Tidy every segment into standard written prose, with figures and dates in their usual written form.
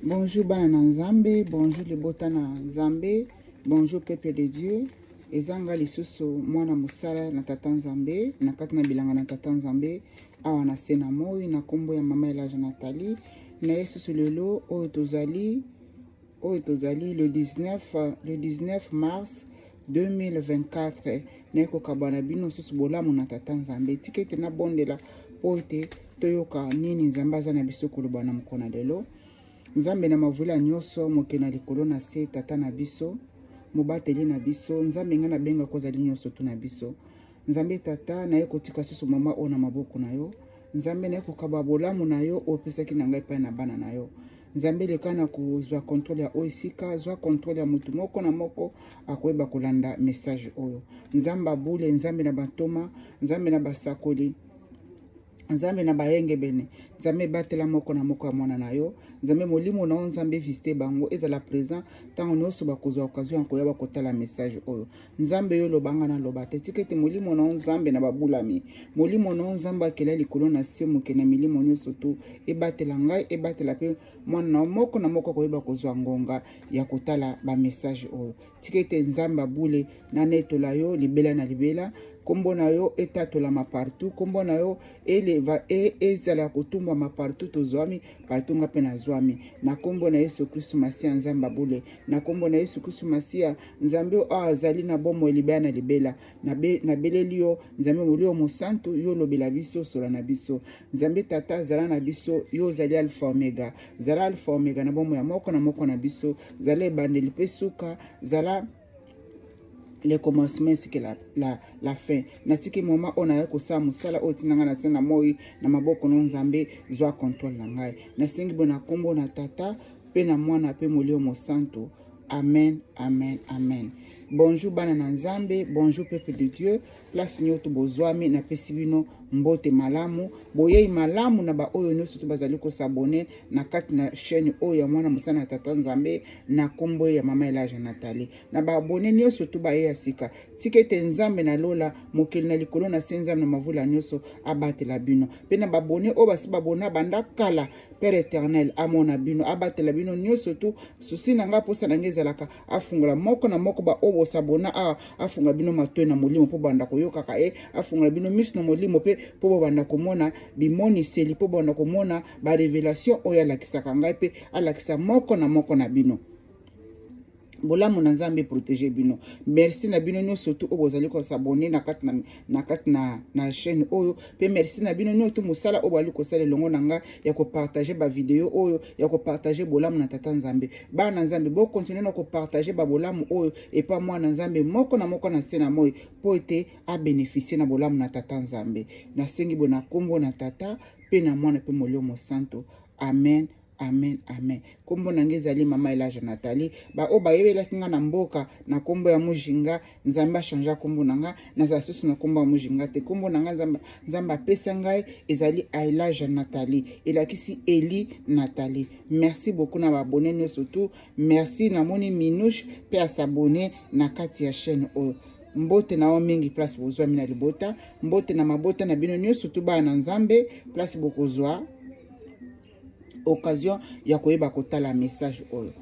Bonjour bana na Nzambe, bonjour libota na Nzambe, bonjour peuple de Dieu. Eza nga lisusu mwana mosala na tata Nzambe, na kati na bilanga na tata Nzambe, awa na se na moi na kombo ya mama Elaja Nathalie. Na ye susu lelo oyo tozali oyo tozali le 19 le 19 mars 2024 naye kokaba na bino susu bolamu na tata Nzambe. Tika ete nabondela mpo ete toyoka nini Nzambe aza na biso koloba na mokolo na lelo. Nzambe na mavula nyonso, moke na likolo na se, tata na biso, mobateli na biso, Nzambe ngai nabengaka ozali nyonso tu na biso. Nzambe tata, naye kotika susu mama oyo na maboko na yo. Nzambe naye kokaba bolamu na yo oyo opesaki na ngai epai na bana na yo. Nzambe leka na kozwa controle ya oyo esika, zwa controle ya motu moko na moko akoyeba kolanda message oyo. Nzambe abule, Nzambe na bantoma, Nzambe na basakoli, Nzambe na bayengebene, Nzambe ebatela moko na moko ya mwana na yo. Nzambe molimo na yo, Nzambe visite bango, ezala présent ntango nyonso bakozwa occasion ya koya bakotala message oyo. Nzambe yo loba nga naloba te, tika ete molimo na yo Nzambe na babulami, molimo na yo Nzambe akela likolo na se moke na milimo nyonso tu, ebatela ngai, ebatela mpe mwana na yo moko na moko akoyeba kozwa ngonga ya kotala ba message oyo. Tika ete Nzambe abule nanetola yo libela na libela, kombo na yo etatolama partout, kombo na yo eleva e, ezala ya kotumbwama partout tozwami partout nga mpe nazwami na kombo na Yesu Kristu Masiya Nzambe abule, na kombo na Yesu Kristu Masiya Nzambe oyo azali na bomoi libela na libela. Nabeleli yo Nzambe molimo mosantu, yo olobela biso, osola na biso. Nzambe Tata zala na biso, yo ozali Alpha Omega, zala Alpha Omega na bomoi ya moko na moko na biso, zala ebandeli mpe suka, zala le commencement ainsi que la, la, la fin. Natiki moma oyo naye kosala mosala oyo etinda ngai na se na moi na maboko no Nzambe, zwa controle na ngai. Nasengi bo na kombo na Tata mpe na Mwana mpe Molimo Mosantu. Amen, amen, amen. Bonjour bana na Nzambe, bonjour peuple de Dieu. Place nyoto bozwami, napesi bino mbote malamu, boyei malamu na ba oyo nyonso to bazali ko s'abonner na kati na chaîne oyo ya mwana mosala na Tata Nzambe na kombo ya Mama Elaja Nathalie. Na ba abonné nyonso to baye ya sika, tika ete Nzambe na lola, mokeli na likolo na se, Nzambe na mavula nyonso abatela bino. Pe na ba abonné oyo basi babona banda kala, Père éternel amona bino, abatela bino nyonso tu. Susi na nga, posa na nga ezalaka afungola moko na moko ba oyo bosabona awa, afungola bino matoi na molimo mpo banda koyokaka ye, afungola bino miso na molimo mpe mpo bobanda komona bimoniseli, mpo bobanda komona ba revelation oyo alakisaka ngai mpe alakisa moko na moko na bino. Bolamu na Nzambe protéger bino. Merci na bino nyonso tu oyo bozali kosabone na kati na, na, kati na, na chaîne oyo, mpe merci na bino nyonso tu mosala oyo bozali kosala elongo na ngai ya kopartage ba video oyo, ya kopartage bolamu na Tata Nzambe. Bana na Nzambe, bokontinue na kopartage ba bolamu oyo epa mwana Nzambe moko na moko na se na moi, mpo ete abénéficie na bolamu na Tata Nzambe. Nasengi bo na kombo na Tata mpe na Mwana mpe Molimo Mosantu. Amen. Amen, amen. Kombo na ngai ezali Mama Elaja Nathalie. Ba oyo bayebelaki nga na mboka na kombo ya Mujinga, Nzambe achangea kombo na nga, nazala susu na kombo ya Mujinga te. Kombo na nga Nzambe, Nzambe apesa ngai ezali Elaja Nathalie, elakisi Eli Nathalie. Merci beaucoup na ba abonné nyonso tout. Merci, namoni Minouche pe asabonné na kati ya chaîne oyo. Mbote na yo mingi place bozwami na libota, mbote na mabota na bino nyonso tout bana na Nzambe place bokozwa occasion ya koyeba kotala message oyo.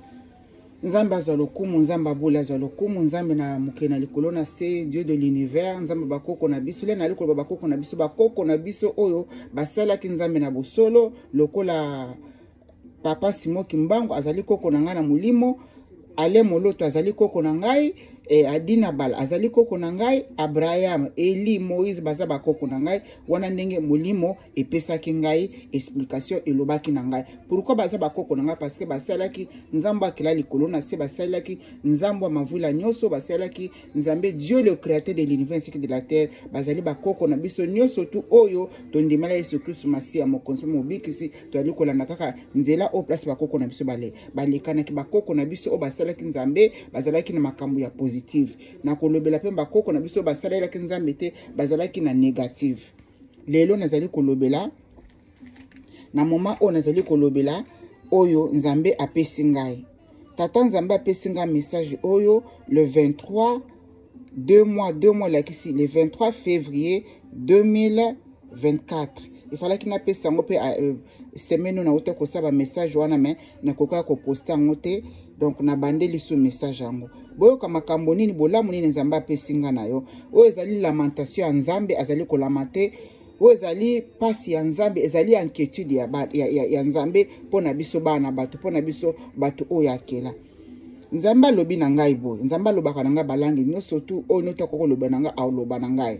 Nzambe azwa lokumu, Nzambe abula azwa lokumu, Nzambe na moke na likolo na se, Dieu de l'univers, Nzambe bakoko na biso, le na likolo bakoko na biso, bakoko na biso oyo basalaki Nzambe na bosolo, lokola Papa Simon Kimbangu azali koko na ngai na molimo, Ale Moloto azali koko na ngai, Adina Bala azali koko na ngai, Abraham, Eli, Moïse baza bakoko na ngai. Wana ndenge molimo epesaki ngai explication, elobaki na ngai pourquoi baza bakoko na ngai, parce que basalaki Nzambe akela likolo na se, basalaki Nzambe ya mavula nyonso, basalaki Nzambe Dieu le créateur de l'univers ainsi que de la terre. Bazali bakoko na biso nyonso tu oyo tondimela Yesu Kristu Masiya mokonzi mpe mobikisi. Tozali kolanda kaka nzela oyo place bakoko na biso balekanaki. Bakoko na biso oyo basalaki Nzambe bazalaki na makambo ya positive. Na kolobela mpe bakoko na biso oyo basalelaki Nzambe te bazalaki na negative. Lelo nazali kolobela na moment oyo nazali kolobela oyo Nzambe apesi ngai. Tata Nzambe apesi ngai message oyo le 23, 2 mois, 2 mois elakisi le 23 février 2024. Efalaki napesa yango mpe semaine oyo nauta kosala bamessage wana, me nakokaka koposte yango te. Donc nabandeli so message yango. Boyoka makambo nini, bolamu nini Nzambe apesi nga na yo. Oyo ezali lamentation ya Nzambe, azali kolamate. Oyo ezali mpasi ya Nzambe, ezali inquiétude ya Nzambe mpo na biso bana bato, mpo na biso bato oyo akela. Nzambe alobi na ngai boye. Nzambe alobaka na ngai balangi nyonso tu oyo nota koloba na ngai, aloba na ngai.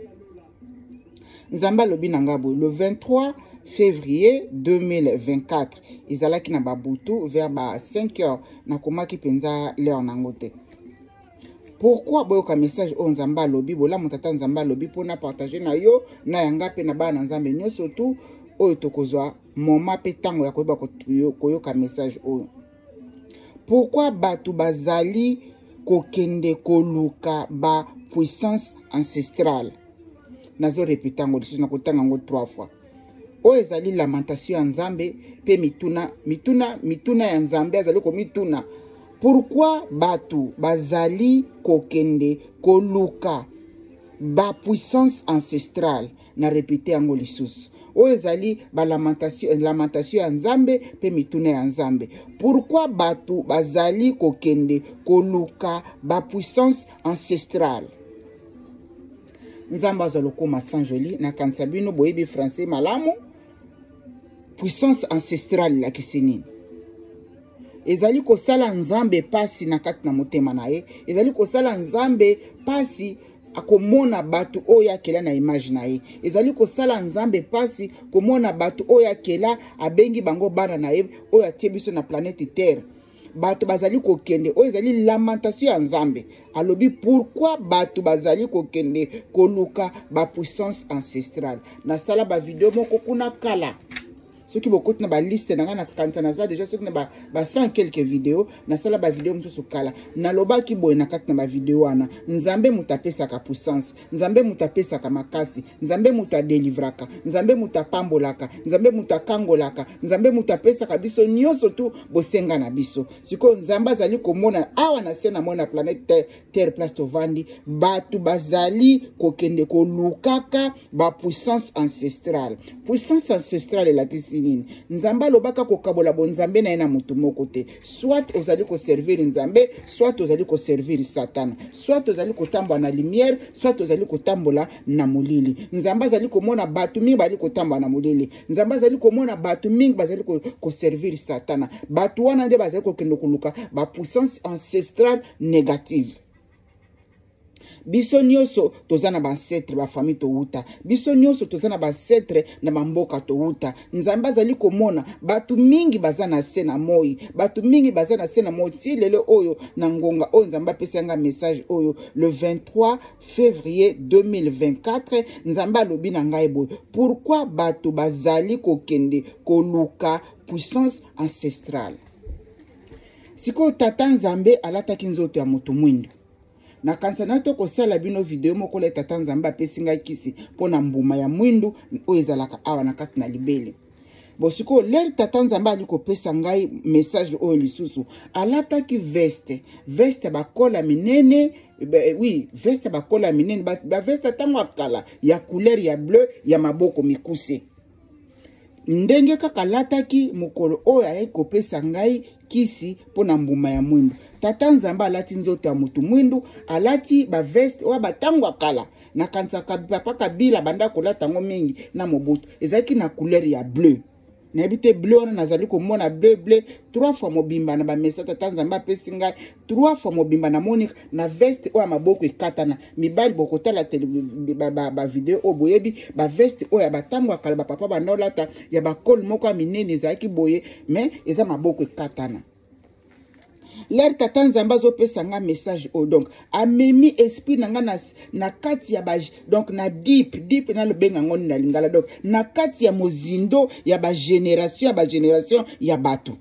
Nzambe alobi na ngai boye le 23 février 2024. Ezalaki na babutu vers ba 5 heures, nakomaki mpenza l'heure nango te. Pourquoi? Boyoka message oyo Nzambe alobi, bolamu Tata Nzambe alobi mpona partage na yo, na yanga mpe na bana na Nzambe nyonso tu oyo tokozwa moma mpe ntango ya koyeba koyoka message oyo. Pourquoi bato bazali kokende koluka ba puissance ancestrale? Nazorepete yango lisusu, nakotanga yango trois fois. Oyo ezali lamentation ya Nzambe mpe mituna, mituna, mituna ya Nzambe. Azali komituna pourquoi bato bazali kokende koluka ba puissance ancestrale. Na repete yango lisusu. Oyo ezali balamentation, lamentation ya Nzambe mpe mituna ya Nzambe. Pourquoi bato bazali kokende koluka ba puissance ancestrale? Nzambe azwa lokoma. Saint Joli, nakanisa bino boyebi français malamu. Puissance ancestrale elakisi nini? Ezali kosala Nzambe pasi na kati na motema na ye. Ezali kosala Nzambe pasi akomona bato oyo akela na image na ye. Ezali kosala Nzambe mpasi komona bato oyo akela, abengi bango bana na ye, oyo atie biso na planète Terre, bato bazali kokende. Oyo ezali lamentation ya Nzambe. Alobi pourquoi bato bazali kokende koluka bapuissance ancestrale. Nasala bavideo moko kuna kala. Soki bokoti na baliste na ngai, nakanisa naza deja soki na ba 100 quelques video. Nasala bavideo mosusu kala. Nalobaki boye na kati na bavideo wana: Nzambe moto apesaka puissance, Nzambe moto apesaka makasi, Nzambe moto adelivraka, Nzambe moto apambolaka, Nzambe moto akangolaka, Nzambe moto apesaka biso nyonso tu bosenga na biso. Sikoyo Nzambe azali komona awa na se na moi, na planète Terre, place tovandi, bato bazali kokende kolukaka bapuissance ancestrale. Puissance ancestrale elakisi nini? Nzambe alobaka kokabola bonzambe na ye na motu moko te. Soit ozali koservir Nzambe, soit ozali koservir Satana, soit ozali kotambola na lumière, soit ozali kotambola na molili. Nzambe azali komona bato mingi bazali kotambola na molili. Nzambe azali komona bato mingi bazali koservir Satana. Bato wana nde bazali kokende koluka bapuissance ancestrale négative. Biso nyonso toza na baancetre, bafamille towuta. Biso nyonso toza na baancetre na bamboka towuta. Nzambe azali komona bato mingi baza na se na moi, bato mingi baza na se na moi ti lelo oyo, na ngonga oyo Nzambe apesi nga message oyo le 23 février 2024. Nzambe alobi na ngai boye: pourquoi bato bazali kokende koluka puissance ancestrale? Sikoyo Tata Nzambe alataki nzoto ya moto mwindo. Nakanisa na to kosala bino video moko la Tata Nzambe apesi ngai kisi mpo na mbuma ya mwindu oyo ezalaka awa na kati na libele. Bo sikoyo, lere Tata Nzambe ali kopesa ngai message oyo lisusu, alataki veste, veste ya bakola minene. Oui, veste ya bakola minene, baveste ntango ya kala, ya couleur ya bleu, ya maboko mikuse. Ndenge kaka alataki mokolo oyo ayaki kopesa ngai kisi mpo na mbuma ya mwindu, Tata Nzambe alati nzoto ya motu mwindu, alati baveste oyo batango ya kala. Nakanisaka papa Kabila banda kolata yango mingi na Mobutu. Ezalaki na couleur ya bleu. Nayebi te, bleu wana nazali komona bleu, bleu trois fois mobimba na bamesa Tata Nzambe apesi ngai. Trois fois mobimba namoni na veste oyo ya maboko ekatana. Mibali bokotala bavideo oyo, boyebi baveste oyo ya batango ya kala, bapapa banda olata, ya bakole moko ya minene, ezalaki boye, mais eza maboko ekatana. Lere Tata Nzambe azopesa nga message oyo, donc amemi esprit na nga na kati ya ba, donc na deep, deep, nalobenga yango nini na lingala, donc na kati ya mozindo ya bagénération, ya bagénération ya bato.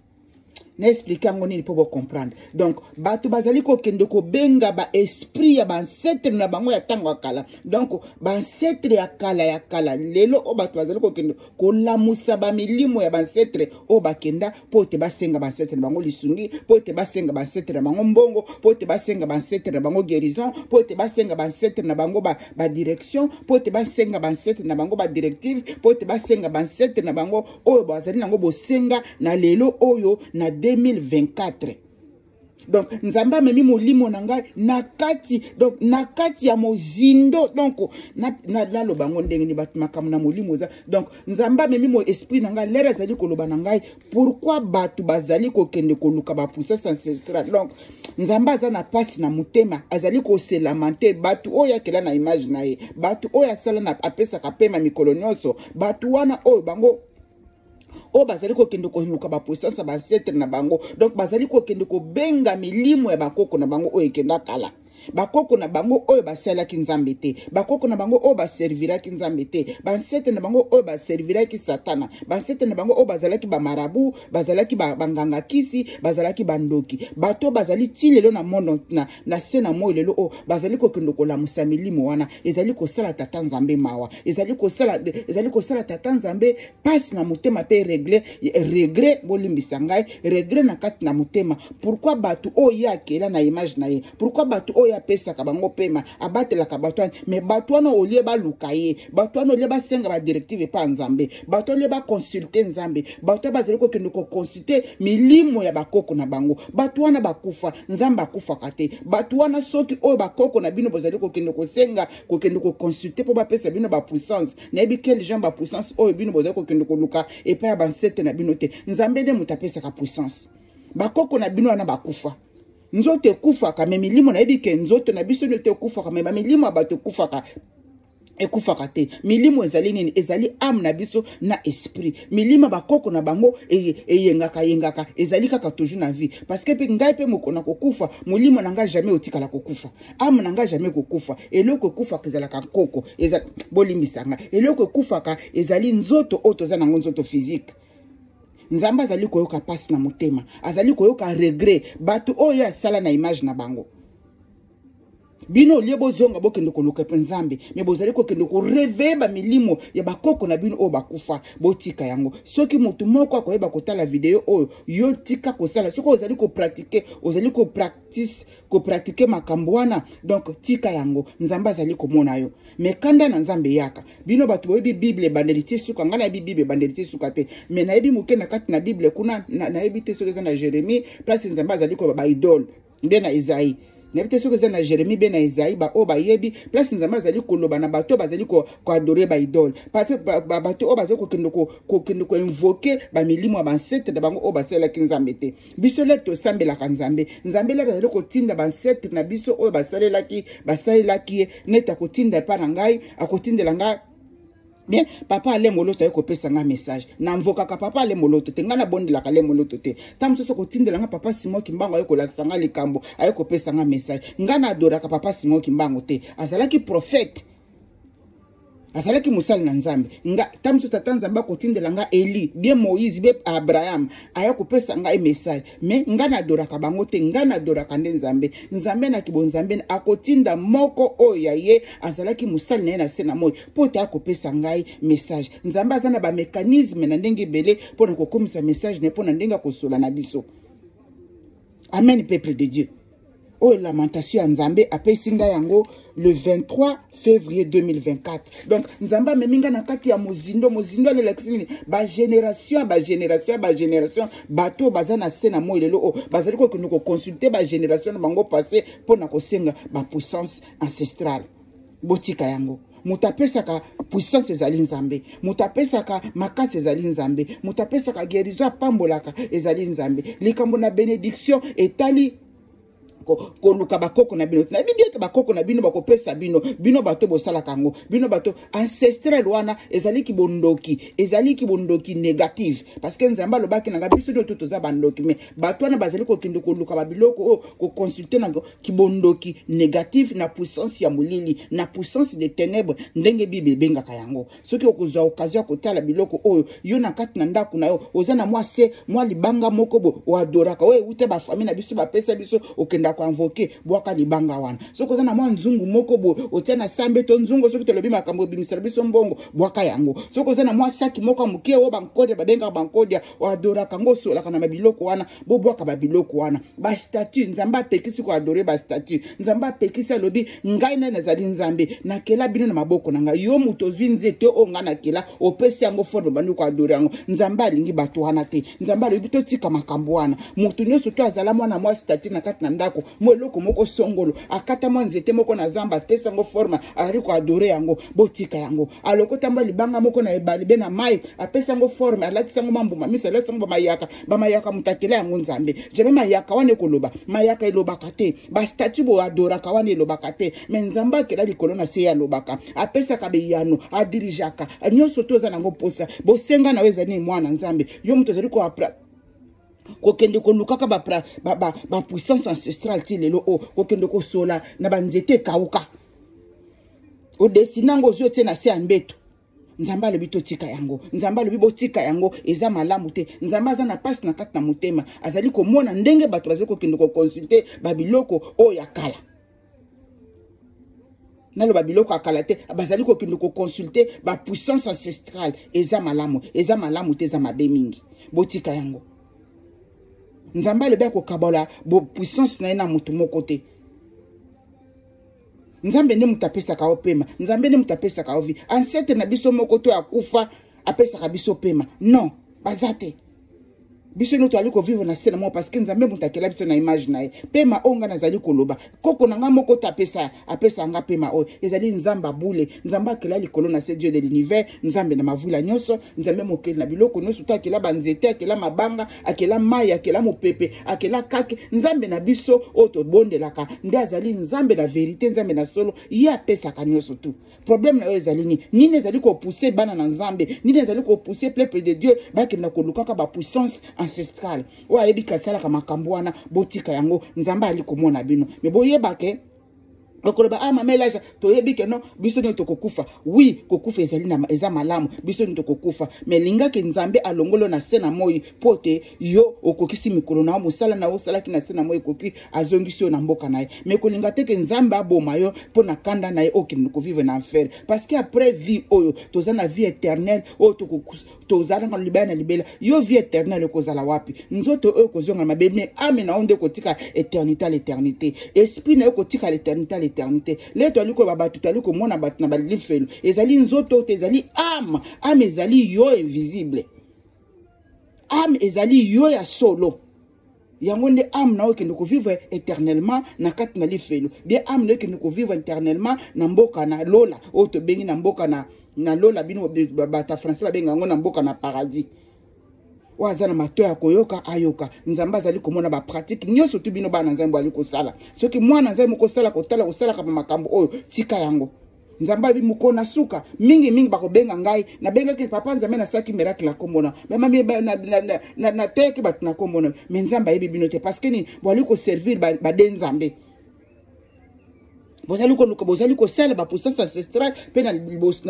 Na explike yango nini mpo bocomprendre? Donc bato bazali kokende kobenga baesprit ya baancetre na bango ya ntango ya kala. Donc baancetre ya kala ya kala, lelo oyo bato bazali kokende kolamusa bamilimo ya baancetre oyo bakenda, mpo ete basenga baancetre na bango lisungi, mpo ete basenga baancetre na bango mbongo, mpo ete basenga baancetre na bango guérison, mpo ete basenga baancetre na bango badirection, mpo ete basenga baancetre na bango badirective, mpo ete basenga baancetre na bango oyo bazali nango bosenga na lelo oyo na 2024. Donc Nzambe amemi molimo na ngai na kati, donc na kati ya mozindo. Donc naloba yango ndenge nini? Bato, makambo na molimo eza. Donc Nzambe amemi mo esprit na ngai lere azali koloba na ngai pourquoi bato bazali kokende koluka bapuissance ancestrale. Donc Nzambe aza na mpasi na motema, azali koselama te. Bato oyo akela na image na ye, bato oyo asala na apesaka pema mikolo nyonso, bato wana oyo bango oyo bazali kokende koluka bapuissance ya baancetre na bango. Donc bazali kokende kobenga milimo ya bakoko na bango oyo ekenda kala, bakoko na bango oyo basalelaki Nzambe te, bakoko na bango oyo baserviraki Nzambe te, baancetre na bango oyo baserviraki Satana, baancetre na bango oyo bazalaki bamarabu, bazalaki banganga kisi, bazalaki bandoki. Bato oyo bazali ti lelo na mono na se na moi lelo oyo bazali kokende kolamusa milimo wana, ezali kosala tata Nzambe mawa, ezali kosala tata Nzambe mpasi na motema mpe regret, bolimbisa ngai, regret na kati na motema. Pourquoi bato oyo ye akela na image na ye, pourquoi bato oyo apesaka bango pema, abatelaka bato wana, mais bato wana au lieu baluka ye, bato wana au lieu basenga badirective epa Nzambe, bato au lieu baconsulte Nzambe, bato oyo bazali kokende koconsulte milimo ya bakoko na bango, bato wana bakufa? Nzambe akufaka te. Bato wana, soki oyo bakoko na bino bozali kokende kosenga, kokende koconsulte mpo bapesa bino bapuissance, nayebi quel genre bapuissance oyo bino bozali kokende koluka epai ya bansete na bino te. Nzambe nde moto apesaka puissance. Bakoko na bino wana bakufa, nzoto ekufaka, mais milimo, nayebi ke nzoto na biso nde ekufaka, mais bamilimo ya bato ekufaka, ekufaka te. Milimo ezali nini? Ezali âme na biso na esprit. Milimo bakoko na bango eyengaka yengaka, ezali kaka toujours na vie, parce que mpe ngai mpe moko na kokufa, molimo na ngai jamais otikala kokufa, âme na ngai jamais kokufa. Eloko ekufaka ezalaka nkoko eza, bolimbisa ngai, eloko ekufaka ezali nzoto oyo toza nango, nzoto physique. Nzambe azali koyoka mpasi na motema, azali koyoka regret. Bato oyo asala na image na bango, bino au lieu bozonga, bokende koluka mpe Nzambe, mais bozali kokende koréveiller bamilimo ya bakoko na bino oyo bakufa. Botika yango. Soki motu moko akoyeba kotala video oyo, yo tika kosala. Soki ozali kopratiquer, ozali kopractice, kopratiquer makambo wana, donc tika yango. Nzambe azali komona yo, mais kanda na Nzambe eyaka. Bino bato boyebi Bible ebandeli ti suka. Ngai nayebi Bible ebandeli ti suka te, mais nayebi moke na kati na Bible kuna. Nayebi te soki eza na Jérémie, place Nzambe azali koloba baidole, mbe na Esaïe. Nayebi te soki eza na Jérémie mpe na Esaïe. Baoyo bayebi place Nzambe azali koloba na bato oyo bazali koadorer baidole, bato oyo bazali kokende koinvoquer bamilimo ya baancetre na bango oyo basalelaki Nzambe te. Biso lere tosambelaka Nzambe, Nzambe lere azali kotinda baancetre na biso oyo basalelaki ye, neti akotinda epa na ngai, akotindela ngai bien papa Ale Moloto, aye kopesa nga message. Namvokaka papa Ale Moloto te, ngai nabondelaka Ale Moloto te. Ta mosusu akotindela nga papa Simon Kimbango, aye kolakisa nga likambo, aye kopesa nga message. Ngai naadoraka papa Simon Kimbango te. Azalaki prophète, azalaki mosali na Nzambe. Nga ta mosusu tata Nzambe akotindela nga Eli, bien Moïse, bien Abraham, aya kopesa ngai message, mais ngai naadoraka bango te. Ngai naadoraka nde Nzambe. Nzambe na kibonzambe akotinda moko oyo ya ye azalaki mosali na ye na se na moi mpo te akopesa ngai message. Nzambe aza na bamécanisme na ndenge ebele mpo na kokomisa message na ye, mpo na ndenge akosola na biso. Amen, peuple de Dieu. Oyo lamentation ya Nzambe apesi ngai yango le 23 février 2024. Donc Nzambe amemi ngai na kati ya mozindo. Mozindo alelakisi nini? Bagénération ya bagénération ya bagénération, bato oyo baza na se na moi lelo oyo bazali kokende koconsulte bagénération na bango passé mpo na kosenga bapuissance ancestrale. Botika yango. Moto apesaka puissance ezali Nzambe, moto apesaka makasi ezali Nzambe, moto apesaka guérison, apambolaka ezali Nzambe. Likambo na bénédiction etali Koluka bakoko na bino, nayebi bien ke bakoko na bino bakopesa bino. Bino bato bosalaka yango, bino bato ancestral wana, ezaliki bondoki, ezaliki bondoki négative, parce que Nzambe alobaki na nga, biso nde to toza bandoki. Mais bato wana bazali kokende koluka babiloko oyo, koconsulter na kibondoki négative, na puissance ya molili, na puissance de ténèbre, ndenge Bible ebengaka yango. Soki okozwa occasion ya kotala biloko oyo, yo na kati na ndako na yo oza na mwa se mwa libanga moko bo oadoraka, oyo euta bafamille na biso bapesa biso, okenda koinvoquer, bwaka libanga wana. Soki oza na mwa nzungu moko bo otia na sambe to nzungu, soki tolobi makambo ebimisela biso mbongo, bwaka yango. Soki oza na mwa saki moko ya moke oyo bankodia babengaka bankodia, oadoraka yango, osolaka na babiloko wana, bobwaka babiloko wana. Bastatue, Nzambe apekisi koadorer bastatue. Nzambe apekisi, alobi: "Ngai nde nazali Nzambe, nakela bino na maboko na ngai. Yo moto ozwi nzete oyo ngai nakela, opesi yango forme, bandi koadorer yango." Nzambe alingi bato wana te. Nzambe alobi totika makambo wana. Moto nyonso to azala mwana mwa statue na kati na ndako, mwa eloko moko songolo, akata mwa nzete moko na zamba, apesi yango forme, azali koadorer yango, botika yango. Alokota mwa libanga moko na ebale be na mai, apesi yango forme, alatisi yango mwa mbuma miso, alatisi yango bamayaka. Bamayaka, moto akela yango Nzambe. Jamais mayaka wana ekoloba. Mayaka elobaka te. Bastatue boadoraka wana elobaka te. Mais Nzambe akela likolo na se, ye alobaka, apesaka beyano, adirigeaka nyonso. To oza nango mposa, bosenga na yo ezali nini? Mwana Nzambe, yo moto ozali kokende kolukaka bapuissance ancestrale ti lelo oyo, kokende kosola na banzete ekauka, odessiner yango, ozwi, otie na se ya mbeto, Nzambe alobi totika yango. Nzambe alobi botika yango, eza malamu te. Nzambe aza na mpasi na kati na motema, azali komona ndenge bato bazali kokende koconsulter babiloko oyo ya kala. Naloba biloko ya kala te, bazali kokende koconsulter bapuissance ancestrale. Eza malamu, eza malamu te, eza mabe mingi. Botika yango. Nzambe alobi akokabola puissance na ye na motu moko te. Nzambe nde moto apesaka yo pema, Nzambe nde moto apesaka yo vie. Ancêtre na biso moko to akufa apesaka biso pema? Non, baza te. Biso nyonso toali kovivre na se na moko, parce que Nzambe moto akela biso na image na ye. Pema oyo ngai nazali koloba, koko na ngai moko te apesa nga pema oyo. Ezali Nzambe abule, Nzambe akela likolo na se, Dieu de l'univers, Nzambe na mavula nyonso, Nzambe mokeli na biloko nyonso to akela banzete, akela mabanga, akela mai, akela mopepe, akela kake. Nzambe na biso oyo tobondelaka nde azali Nzambe na vérité, Nzambe na solo. Ye apesaka nyonso tu. Problème na oyo ezali nini? Nini ezali kopousser bana na Nzambe? Nini ezali kopousser peuple de Dieu bakenda kolukaka bapuissance ancestrale? Oyo ayebi kasalaka makambo wana, botika yango. Nzambe ali komona bino. Mais boyeba ke okoloba: "Ah, mama Elaja, toyebi ke no, biso nini tokokufa." Oui, kokufa ezali na, eza malamu. Biso nini tokokufa, mais lingaki Nzambe alongoli na se na moi mpo te yo okokisi mikolo na yo, mosala na yo osalaki na se na moi ekoki, azongisi yo na mboka na ye. Mais kolinga te ke Nzambe aboma yo mpo na kanda na ye, okende kovivre na enfer, parce que après vie oyo toza na vie éternelle oyo tozalaka libela na libela. Yo, vie éternelle ekozala wapi? Nzoto oyo ekozonga mabe, mais âme na yo nde ekotika éternité à l'éternité. Esprit na yo ekotika l'éternité à l'éternité. Le toali koyeba bato, toali komona bato na balifelo, ezali nzoto te, ezali âme. Âme ezali yo invisible, âme ezali yo ya solo. Yango nde âme na yo ekende kovivre éternellement na kati na lifelo, bien âme na yo ekende kovivre éternellement na mboka na lola, oyo tobengi na mboka na lola. Bino bato ya français babenga yango na mboka na paradis. Oyo aza na mato ya koyoka, ayoka. Nzambe azali komona bapratique nyonso tu bino bana Nzambe ali kosala. Soki mwana Nzambe moko osala kotala kosalaka bamakambo oyo, tika yango. Nzambe alobi mokolo na suka, mingimingi bakobenga ngai: "Nabengaki papa Nzambe, nasalaki miracle na nkombo na, nateyaki bato na nkombo na." Mais Nzambe ayebi bino te. Parce que nini? Boali koservir bade Nzambe, bozali koluka, bozali kosala bapuissance ancestrale, mpe na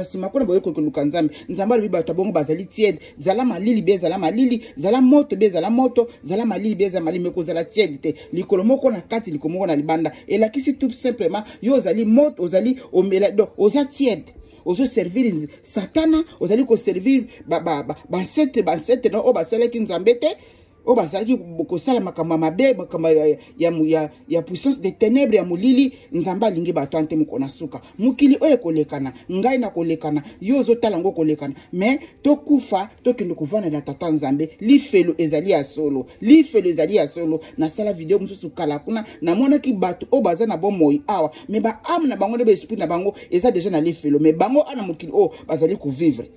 nsima kuna boyei koluka Nzambe. Nzambe alobi bato bongo bazali tiède. Zala malili be ezala malili, zala moto be ezala moto, zala malili be ezala malili, mais kozala tiède te. Likolo moko na kati, likolo moko na libanda, elakisi tout simplement yo ozali moto, ozali omela, donc oza tiède, ozoservir Satana, ozali koservir baancêtre, baancêtre na oyo basalaki Nzambe te, oyo bazalaki kosala makambo ya mabe, makambo ya puissance de ténèbre, ya molili. Nzambe alingi bato wana te. Mokolo na suka, mokili oyo ekolekana, ngai na kolekana, yo ozotala yango kolekana, mais tokufa, tokende kovanda na tata Nzambe. Lifelo ezali ya solo, lifelo ezali ya solo. Nasala video mosusu kala kuna, namonaki bato oyo baza na bomoi awa, mais baâme na bango nde baesprit na bango eza déjà na lifelo, mais bango ana mokili oyo bazali kovivre.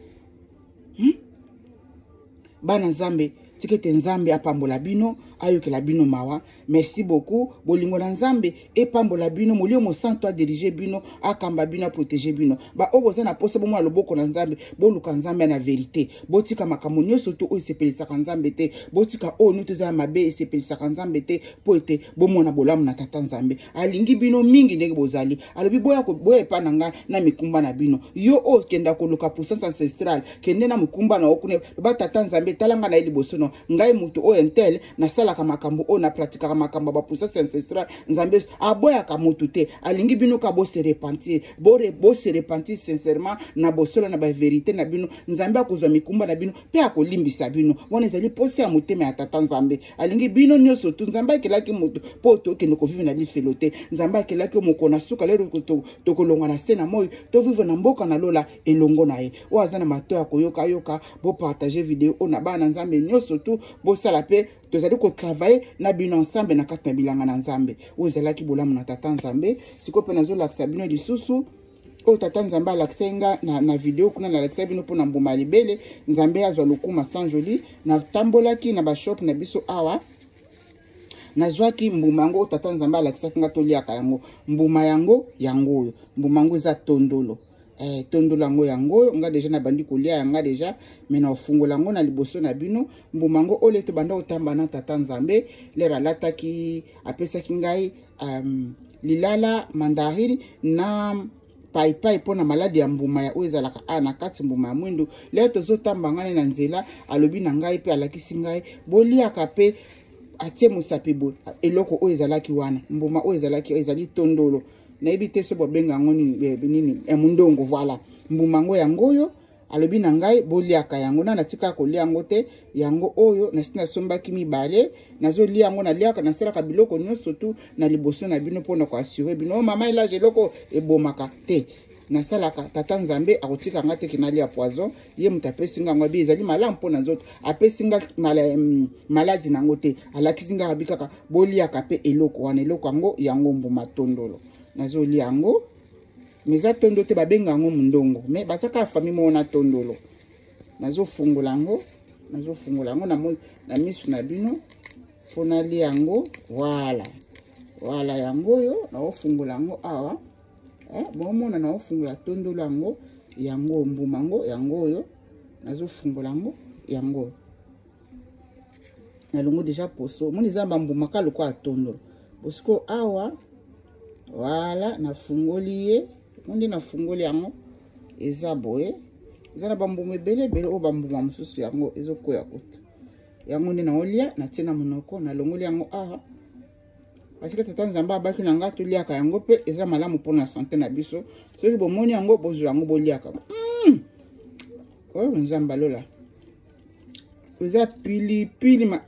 Bana Nzambe, Tika ete Nzambe apambola bino, ayokela bino mawa. Merci beaucoup. Bolingo na Nzambe epambola bino, Molimo Mosantu adirige bino, akamba bino, aprotege bino. Ba oyo boza na posa bomona loboko na Nzambe, boluka Nzambe na verite. Botika makambo nyonso to oyo esepelisaka Nzambe te. Botika oyo nyonso eza ya mabe esepelisaka Nzambe te, mpo ete bomona bolamu na Tata Nzambe. Alingi bino mingi ndenge bozali. Alobi boya boya epa na ngai na mikumba na bino. Yo oyo okenda koluka puissance ancestrale, kende na mokumba na yo kuna, loba Tata Nzambe, tala ngai na ye liboso no ngai moto oyo intel, nasalaka makambo oyo, napratikaka makambo ya bapuissance ancestrale. Nzambe aboyaka moto te, alingi bino ka bose repentir, bose repentir sincèrement na bosolo na baverité na bino. Nzambe akozwa mikumba na bino mpe akolimbisa bino. Wana ezali posa ya motema ya Tata Nzambe. Alingi bino nyonso tu. Nzambe akelaki moto mpo tokende kovivre na lifelo te. Nzambe akelaki yo mokolo na suka lelo tokolongwa na se na moi, tovivre na mboka na lola elongo na ye. Oyo aza na mato ya koyoka, yoka. Bopartage video oyo na bana na Nzambe nyonso tu. Bosala mpe tozali kotravaille na bino ensemble na kati na bilanga na Nzambe. Oyo ezalaki bolamu na Tata Nzambe. Sikoyo mpe nazolakisa bino lisusu oyo Tata Nzambe alakisaki nga na video kuna. Nalakisaki bino mpona mbuma ya libele. Nzambe azwa lokuma. Sans Joli, natambolaki na bashop na biso awa, nazwaki mbuma yango oyo Tata Nzambe alakisaki nga toliaka yango. Mbuma yango, yango oyo. Mbuma yango eza tondolo. Tondolo yango, yango oyo. Nga deja nabandi kolia yanga deja, me na ofungola yango na liboso na bino. Mbuma yango oyo tobanda kotamba na Tata Nzambe, lere alataki, apesaki ngai lilala, mandarine na paipai mpo na maladi ya mbuma ya oyo ezalaka a na kati, mbuma ya mwindu. Lelo tozotamba ngai na nzela, alobi na ngai mpe alakisi ngai boliaka mpe atie mosapi boye eloko oyo ezalaki wana, mbuma oyo ezalaki, ezali tondolo. Nayebi te so bobenga yango nini, nini, mundongo. Voilà, mbuma yango, yango oyo. Alobi na ngai boliaka yango. Na natika kolia yango te. Yango oyo nasi nasombaki mibale, nazolia yango, naliaka, nasalaka biloko nyonso tu na liboso na bino mpona koassurer bino. O mama Elage, eloko ebomaka te nasalaka. Tata Nzambe akotika nga te ke nalia poison. Ye moto apesi nga yango, abi ezali malamu mpo na nzoto. Apesi nga maladi nango te, alakisi nga, abi kaka boliaka mpe eloko wana. Eloko yango, yango mbuma tondolo. Nazolia yango, mais eza tondo te, babenga yango mundongo, mais baza kaka famille moko na tondolo. Nazofungola yango, nazofungola yango na misu na bino mpo nalia yango. Voilà, yango oyo. Naofungola yango awa, bomona, naofungola tondolo yango, yango mbuma yango, yango oyo. Nazofungola yango, yango nalongo deja poso. Omoni, eza bambuma ka lokola tondolo. Bosiko awa, voilà, nafungoli ye nde nafungoli yango, eza boye. Eza na bambuma ebele ebele. Oyo bambuma mosusu yango ezokwea kuta. Yango nde naolia, natie na monoko, nalongoli yango awa. Parce que Tata Nzambe abaki na nga toliaka yango mpe eza malamu mpona sante na biso. Soki bomoni yango, bozwa yango, boliaka. Oyo Nzambe alola, eza pilipili ma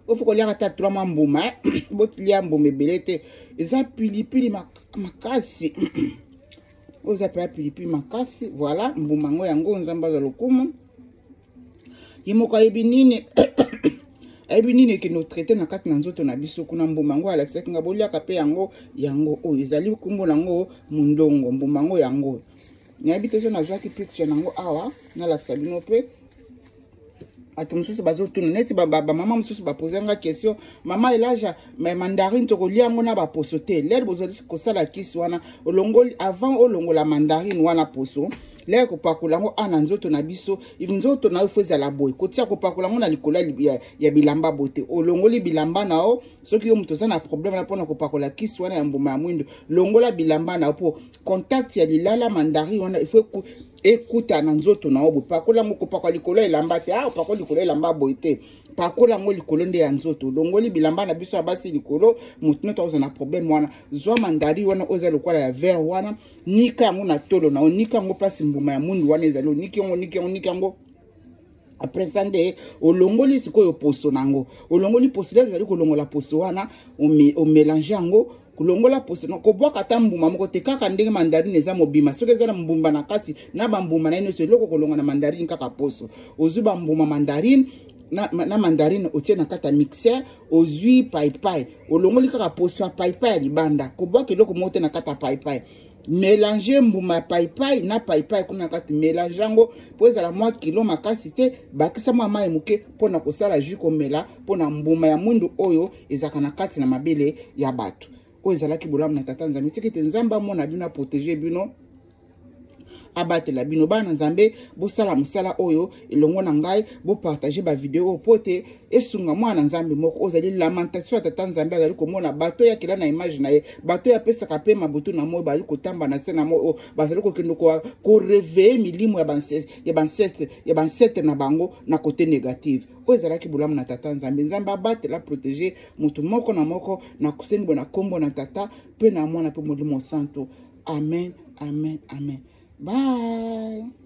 Ofo koliaka ata 3 mwa mbuma, bolia mbuma ebele te. Eza pilipili makasi. Oyo eza mpenza pilipili makasi. Voilà, mbuma yango, yango. Nzambe azwa lokumu. Ye moko ayebi nini, ayebi nini ekende otraite na kati na nzoto na biso kuna. Mbuma yango alakisaki nga boliaka mpe yango, yango oyo. Ezali nkombo nango mundongo. Mbuma yango, yango. Nayebi te so nazwaki picture nango awa, nalakisa bino mpe. Bato mosusu bazotuna neti bamama mosusu bapose nga question: "Mama Elaja, mandarine tokolia yango na baposo te?" Lere bozali kosala kisi wana, olongoli, avant olongola mandarine wana poso, lere kopakola yango a na nzoto na biso, nzoto na yo fo ezala boye. Kotia, kopakola yango na likolo ya bilamba boye te. Olongoli bilamba na yo. Soki yo moto oza na problème na mpona kopakola kisi wana ya mbuma ya mwindo, longola bilamba na yo, mpo contact ya lilala mandarine wana ifo ekuta na nzoto na yo boye. Pakola yango, kopakola likolo ya elamba te. Ah, opakola likolo ya elamba boye te, pakola yango likolo nde ya nzoto. Olongoli bilamba na biso ya basi likolo, motu nyonso akozala na problème wana. Zwa mandarine wana oyo eza lokola ya vert wana, nika yango na tolo na yo, nika yango place mbuma ya mwindu wana ezali. Oniki yango, oniki yango, oniki yango. Après ça nde olongoli sikoyo poso nango. Olongoli poso, lelo ozali kolongola poso wana, omélange yango. Kolongola poso, kobwaka ata mbuma moko te, kaka ndenge mandarine eza mobima. Soki eza na mbumba na kati na bambuma na ye nyonso, eloko kolonga na mandarine kaka poso. Ozwi bambuma mandarine na mandarine, otie na kati ya mixeur. Ozwi paipai, olongoli kaka poso ya paipai ya libanda, kobwaka eloko moko te na kati ya paipai. Mélange mbuma ya paipai na paipai kuna na kati, mélange yango mpo ezala mwa kilo makasi te. Bakisa mwa mai moke mpo na kosala jus komela mpo na mbuma ya mwindu oyo ezalaka na kati na mabele ya bato. Oyo ezalaki bolamu na Tata Nzambe. Tika ete Nzambe amona bino, aprotege bino, abatela bino. Bana Nzambe, bosala mosala oyo elongo na ngai, bopartage bavideo oyo mpo te esunga mwana Nzambe moko. Ozali lamentation ya Tata Nzambe, azali komona bato oyo akela na image na ye, bato oyo apesaka mpe mabutu na moi, bazali kotamba na se na moi oyo, bazali kokende koreveille milimo ya bancestre ya bancestre na bango na kote négative. Oyo ezalaki bolamu na Tata Nzambe. Nzambe abatela, protege moto moko na moko. Na kosengi bo na nkombo na Tata mpe na Mwana mpe Molimo Santo. Amen, amen, amen. Bye.